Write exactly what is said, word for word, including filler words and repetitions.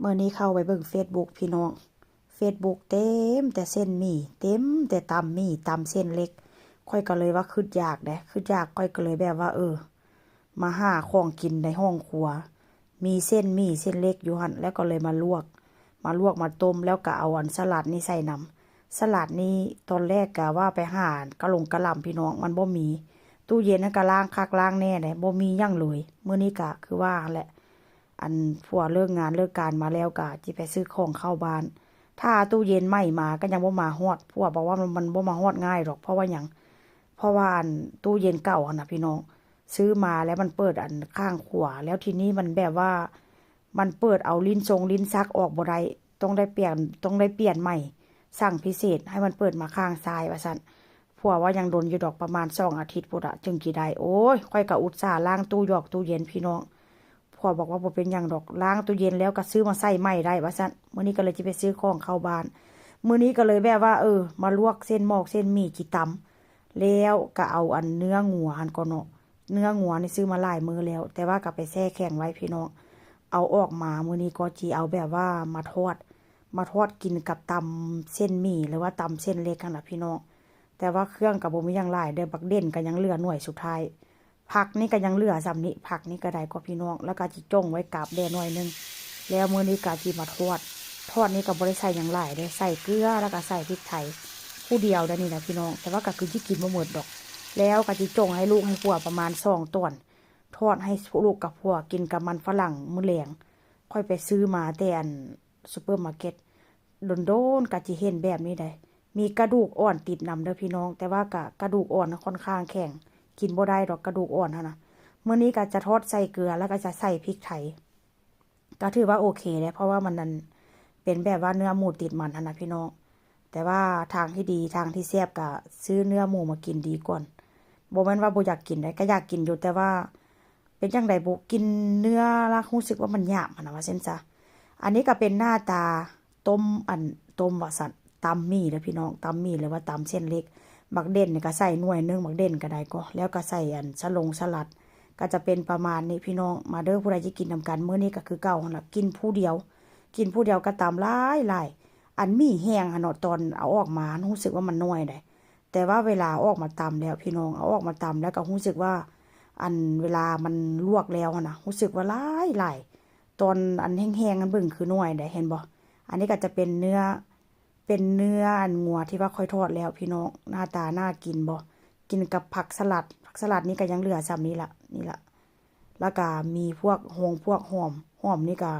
มื้อนี้เข้าไปเบิ่งเฟซบุ๊กพี่น้อง เฟซบุ๊กเต็มแต่เส้นหมี่ เต็มแต่ตำหมี่ ตำเส้นเล็ก ข้อยก็เลยว่าคิดอยากเด้ คิดอยาก ข้อยก็เลยแบบว่า เออ มาหาของกินในห้องครัว มีเส้นหมี่เส้นเล็กอยู่หั่น แล้วก็เลยมาลวก มาลวกมาต้ม แล้วก็เอาอันสลัดนี่ใส่นำ สลัดนี่ตอนแรกกะว่าไปหากะหลงกะหล่ำพี่น้อง มันบ่มี ตู้เย็นนั่นก็ล้างคักล้างแน่เด้ บ่มีหยังเลย มื้อนี้ก็คือว่าหั่นแหละ อันผัวเลิกงานเลิกการมาแล้วก็จิไปซื้อของเข้าบ้าน ถ้าตู้เย็นใหม่มาก็ยังบ่มาฮอด ผัวบอกว่ามัน มันบ่มาฮอดง่ายดอก เพราะว่าหยัง เพราะว่าอันตู้เย็นเก่าหั่นน่ะพี่น้อง ซื้อมาแล้วมันเปิดอันข้างขวา แล้วทีนี้มันแบบว่า มันเปิดเอาลิ้นชงลิ้นชักออกบ่ได้ ต้องได้เปลี่ยน ต้องได้เปลี่ยนใหม่ สั่งพิเศษให้มันเปิดมาข้างซ้ายว่าซั่น ผัวว่ายังโดนอยู่ดอก ประมาณสองอาทิตย์พุ้นละจึงสิได้ โอ้ย ข้อยก็อุตส่าห์ล้างตู้หยอกตู้เย็นพี่น้อง ผัวบอกว่าบ่เป็นหยังดอก ล้างตู้เย็นแล้วก็ซื้อมาใส่ใหม่ได้ว่าซั่น มื้อนี้ก็เลยสิไปซื้อของเข้าบ้าน มื้อนี้ก็เลยแบบว่า เออ มาลวกเส้นหมอกเส้นหมี่สิตำ แล้วก็เอาอันเนื้องัวหั่นก่อนเนาะ เนื้องัวนี่ซื้อมาหลายมื้อแล้ว แต่ว่าก็ไปแช่แข็งไว้พี่น้อง เอาออกมามื้อนี้ก็สิเอาแบบว่ามาทอด มาทอดกินกับตำเส้นหมี่หรือว่าตำเส้นเล็กหั่นล่ะพี่น้อง แต่ว่าเครื่องก็บ่มีหยังหลายเด้อ บักเด่นก็ยังเหลือหน่วยสุดท้าย ผักนี่ก็ยังเหลือส่ำนี้ ผักนี่ก็ได้ก็พี่น้อง แล้วก็สิจ้งไว้กาบแด่หน่อยหนึ่ง แล้วมื้อนี้ก็สิมาทอด ทอดนี่ก็บ่ได้ใส่หยังหลายเด้อ ใส่เกลือแล้วก็ใส่พริกไทย ผู้เดียวเด้อนี่นะพี่น้อง แต่ว่าก็คือสิกินบ่หมดดอก แล้วก็สิจ้งให้ลูกให้ผัวประมาณสองตอน ทอดให้ลูกกับผัวกินกับมันฝรั่งมื้อแลง ข้อยไปซื้อมาแต่อันซูเปอร์มาร์เก็ต โดนๆก็สิเห็นแบบนี้ได้ มีกระดูกอ่อนติดนำเด้อพี่น้อง แต่ว่าก็กระดูกอ่อนน่ะค่อนข้างแข็ง กินบ่ได้ดอกกระดูกอ่อนหั่นน่ะ มื้อนี้ก็จะทอดใส่เกลือแล้วก็จะใส่พริกไทย ก็ถือว่าโอเคแล้ว เพราะว่ามันนั่นเป็นแบบว่าเนื้อหมูติดมันหั่นน่ะพี่น้อง แต่ว่าทางที่ดี ทางที่แซ่บก็ซื้อเนื้อหมูมากินดีก่อน บ่แม่นว่าบ่อยากกินเด้ ก็อยากกินอยู่ แต่ว่าเป็นจั่งใดบุ กินเนื้อละรู้สึกว่ามันหยาบหั่นน่ะ ว่าซั่นซะ อันนี้ก็เป็นหน้าตาต้ม อัน ต้มว่าซั่น ตำหมี่เด้อพี่น้อง ตำหมี่หรือว่าตำเส้นเล็ก บักเด่นนี่ก็ใส่หน่วยหนึ่ง บักเด่นก็ได้ก็ แล้วก็ใส่อันสะลงสลัด ก็จะเป็นประมาณนี้พี่น้อง มาเด้อ ผู้ใดสิกินนำกัน มื้อนี้ก็คือเก่าหั่นล่ะ กินผู้เดียว กินผู้เดียวก็ตำหลายๆ อันหมี่แห้งหั่นเนาะ ตอนเอาออกมารู้สึกว่ามันน้อยเด้ แต่ว่าเวลาเอาออกมาตำแล้วพี่น้อง เอาออกมาตำแล้วก็รู้สึกว่า อันเวลามันลวกแล้วหั่นน่ะ รู้สึกว่าหลายๆ ตอนอันแห้งๆ อันเบิ่งคือน้อยเด้ เห็นบ่ อันนี้ก็จะเป็นเนื้อ เป็นเนื้ออันงัวที่ว่าข้อยทอดแล้วพี่น้อง หน้าตาน่ากินบ่ กินกับผักสลัด ผักสลัดนี่ก็ยังเหลือส่ำนี้ละ นี่ละ แล้วก็มีพวกฮงพวกหอม หอมนี่ก็